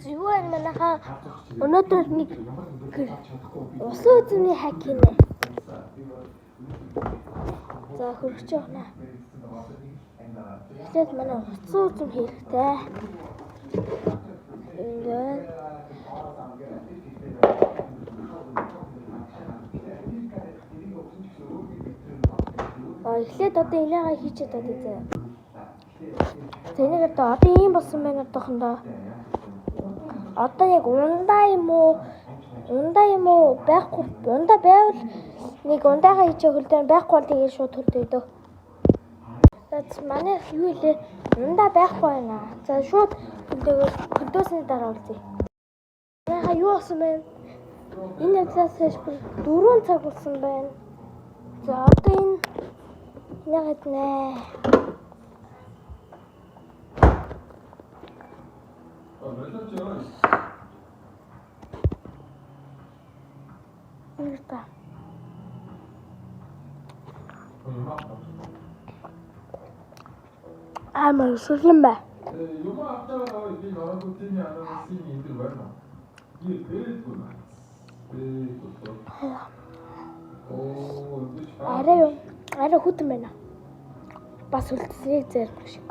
Юу вэ манайхаа өнөөдөр нэг усан үзмний хак хийнэ. За хөргөч явна. Эхлээд манай утсан үзэм хэрэгтэй. Ингээд эхлээд одоо энийгээ хийчихэд одоо зэ. За энийг одоо ийм болсон байна одоохондоо. Одоо яг ундаа юм уу? Ундаа юм уу? Байхгүй. Ундаа байвал нэг ундаагаа хийчих хөл дээр байхгүй бол тэгээд шууд хөлдөөдөө. За манай юу илээ? Ундаа байхгүй байна. За шууд хөлдөөгөө хөлдөөсний дараа уулзъя. Манайхаа юу болсон бэ? Энэ явдлаас хойш бүр 4 цаг болсон байна. За одоо энэ яагаад нэ? Та. Амар сүлэн бай. Юм авчаа би орангутины ананасын энэ байна. Би бэлгүй байна. Бэлгүй. Оо, Арай юу? Арай хүтэн байна. Бас үлдсэнийг зарим шиг.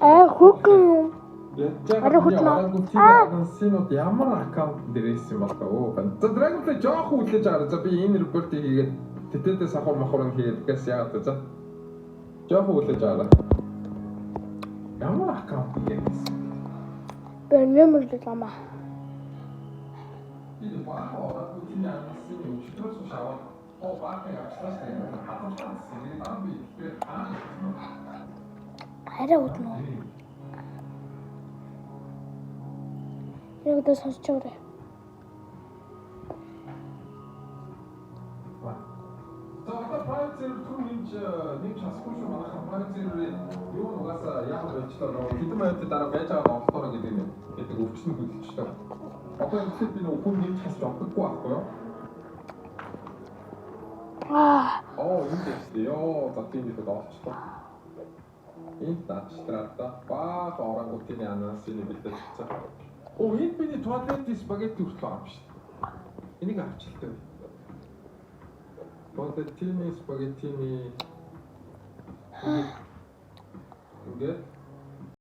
Аа хүүхэн юм. Арай хүтэн. Аа, ананаснууд ямар аккаунт дээр ирсэн бол таа. За Dragonfly жоох үлээж байгаа. За би энэ репортыг хийгээд тэтэдээ сахар махар хийгээд гэс яагаад за. Жоох үлээж байгаа. Ямар аккаунт юм бэ? Би нэмэр л амаа. Би баа орангутины ананасын өчтөрс шаваад оо баахан явчлаа шүү дээ. Хадгалсан гэсэн. Аа би тэгэхээр хаа Арай хүтэн үү? Яг одоо сонсч байгаа. За одоо private server түр нэмж нэмж хасахгүй шүү манайхан private server-ийн юу нь угаасаа яг байжлаа нөгөө хэдэн минутын дараа байж байгаа нь олдоорой гэдэг юм гэдэг өвчин хөдөлчихлөө. Одоо энэ би нөгөө хүн нэмж хасч олдохгүй байхгүй юу? Аа. Оо энэ дэвстэй. Йоо за тийм ихэд олчлоо. Энд даачлаа да. Бага орангутины ананасын бэлдэж чадсан. Оо энэ миний туалет спагетти хүртэл байгаа юм шүү дээ. Энийг авчихлаа. Туалетини спагеттини ингээд